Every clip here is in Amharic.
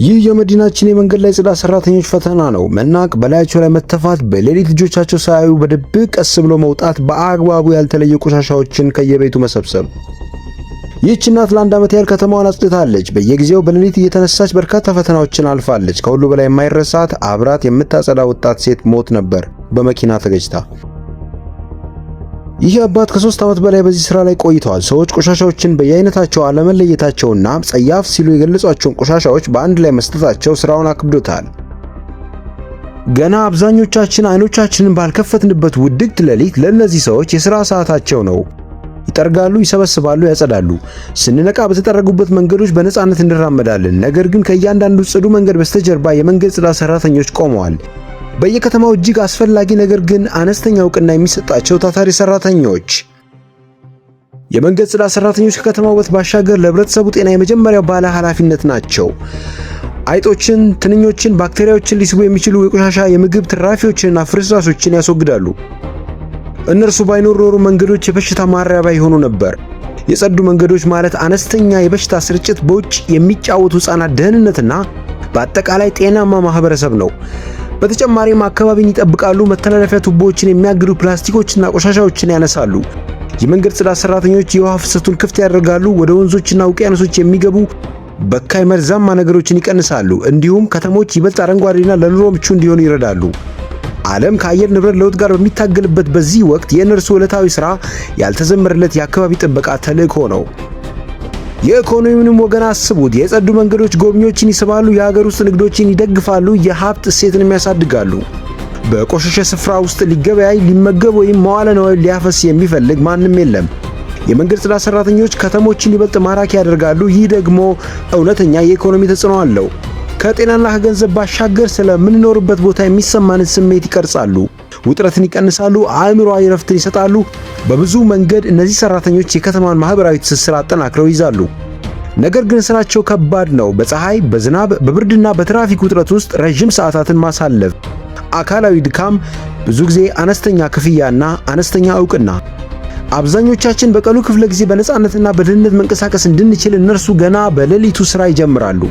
ይህ የመዲናችን የመንገድ ላይ ጽዳት ሰራተኞች ፈተና ነው። መናቅ፣ በላያቸው ላይ መተፋት፣ በሌሊት ልጆቻቸው ሳያዩ በድብቅ ቀስ ብሎ መውጣት፣ በአግባቡ ያልተለየ ቆሻሻዎችን ከየቤቱ መሰብሰብ። ይህች እናት ለ1 ዓመት ያህል ከተማዋን አጽድታለች። በየጊዜው በሌሊት እየተነሳች በርካታ ፈተናዎችን አልፋለች። ከሁሉ በላይ የማይረሳት አብራት የምታጸዳ ወጣት ሴት ሞት ነበር፣ በመኪና ተገጭታ። ይህ አባት ከ3 ዓመት በላይ በዚህ ስራ ላይ ቆይተዋል። ሰዎች ቆሻሻዎችን በየአይነታቸው አለመለየታቸውና ጸያፍ ሲሉ የገለጿቸውን ቆሻሻዎች በአንድ ላይ መስጠታቸው ስራውን አክብዶታል። ገና አብዛኞቻችን አይኖቻችንን ባልከፈትንበት ውድቅት ሌሊት ለእነዚህ ሰዎች የሥራ ሰዓታቸው ነው። ይጠርጋሉ፣ ይሰበስባሉ፣ ያጸዳሉ። ስንነቃ በተጠረጉበት መንገዶች በነፃነት እንራመዳለን። ነገር ግን ከእያንዳንዱ ጽዱ መንገድ በስተጀርባ የመንገድ ጽዳት ሰራተኞች ቆመዋል። በየከተማው እጅግ አስፈላጊ ነገር ግን አነስተኛ እውቅና የሚሰጣቸው ታታሪ ሰራተኞች። የመንገድ ጽዳት ሰራተኞች ከከተማ ውበት ባሻገር ለህብረተሰቡ ጤና የመጀመሪያው ባለ ኃላፊነት ናቸው። አይጦችን፣ ትንኞችን፣ ባክቴሪያዎችን ሊስቡ የሚችሉ የቆሻሻ የምግብ ትራፊዎችንና ፍርስራሾችን ያስወግዳሉ። እነርሱ ባይኖሩ ኖሮ መንገዶች የበሽታ ማራቢያ ይሆኑ ነበር። የጸዱ መንገዶች ማለት አነስተኛ የበሽታ ስርጭት፣ በውጭ የሚጫወቱ ሕፃናት ደህንነትና በአጠቃላይ ጤናማ ማህበረሰብ ነው። በተጨማሪም አካባቢን ይጠብቃሉ። መተላለፊያ ቱቦዎችን የሚያግዱ ፕላስቲኮችና ቆሻሻዎችን ያነሳሉ። የመንገድ ጽዳት ሰራተኞች የውሃ ፍሰቱን ክፍት ያደርጋሉ። ወደ ወንዞችና ውቅያኖሶች የሚገቡ በካይ መርዛማ ነገሮችን ይቀንሳሉ። እንዲሁም ከተሞች ይበልጥ አረንጓዴና ለኑሮ ምቹ እንዲሆኑ ይረዳሉ። ዓለም ከአየር ንብረት ለውጥ ጋር በሚታገልበት በዚህ ወቅት የእነርሱ ዕለታዊ ሥራ ያልተዘመረለት የአካባቢ ጥበቃ ተልዕኮ ነው። የኢኮኖሚውንም ወገን አስቡት። የጸዱ መንገዶች ጎብኚዎችን ይስባሉ፣ የሀገር ውስጥ ንግዶችን ይደግፋሉ፣ የሀብት እሴትንም ያሳድጋሉ። በቆሸሸ ስፍራ ውስጥ ሊገበያይ፣ ሊመገብ ወይም መዋለ ንዋይ ሊያፈስ የሚፈልግ ማንም የለም። የመንገድ ጽዳት ሰራተኞች ከተሞችን ይበልጥ ማራኪ ያደርጋሉ። ይህ ደግሞ እውነተኛ የኢኮኖሚ ተጽዕኖ አለው። ከጤናና ከገንዘብ ባሻገር ስለምንኖርበት ቦታ የሚሰማንን ስሜት ይቀርጻሉ። ውጥረትን ይቀንሳሉ፣ አእምሮአዊ እረፍትን ይሰጣሉ። በብዙ መንገድ እነዚህ ሰራተኞች የከተማን ማህበራዊ ትስስር አጠናክረው ይይዛሉ። ነገር ግን ስራቸው ከባድ ነው። በፀሐይ፣ በዝናብ፣ በብርድና በትራፊክ ውጥረት ውስጥ ረዥም ሰዓታትን ማሳለፍ፣ አካላዊ ድካም፣ ብዙ ጊዜ አነስተኛ ክፍያና አነስተኛ እውቅና። አብዛኞቻችን በቀኑ ክፍለ ጊዜ በነፃነትና በደህንነት መንቀሳቀስ እንድንችል እነርሱ ገና በሌሊቱ ስራ ይጀምራሉ።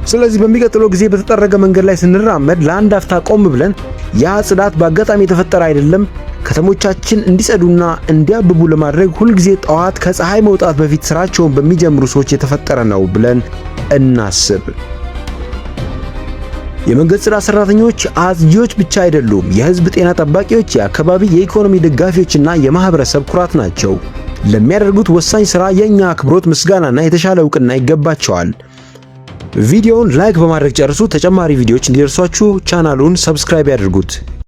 ስለዚህ በሚቀጥለው ጊዜ በተጠረገ መንገድ ላይ ስንራመድ ለአንድ አፍታ ቆም ብለን ያ ጽዳት በአጋጣሚ የተፈጠረ አይደለም፣ ከተሞቻችን እንዲጸዱና እንዲያብቡ ለማድረግ ሁልጊዜ ጠዋት ከፀሐይ መውጣት በፊት ስራቸውን በሚጀምሩ ሰዎች የተፈጠረ ነው ብለን እናስብ። የመንገድ ጽዳት ሰራተኞች አጽጂዎች ብቻ አይደሉም። የህዝብ ጤና ጠባቂዎች፣ የአካባቢ የኢኮኖሚ ደጋፊዎችና የማህበረሰብ ኩራት ናቸው። ለሚያደርጉት ወሳኝ ስራ የእኛ አክብሮት፣ ምስጋናና የተሻለ እውቅና ይገባቸዋል። ቪዲዮውን like በማድረግ ጨርሱ። ተጨማሪ ቪዲዮዎች እንዲደርሷችሁ ቻናሉን subscribe ያድርጉት።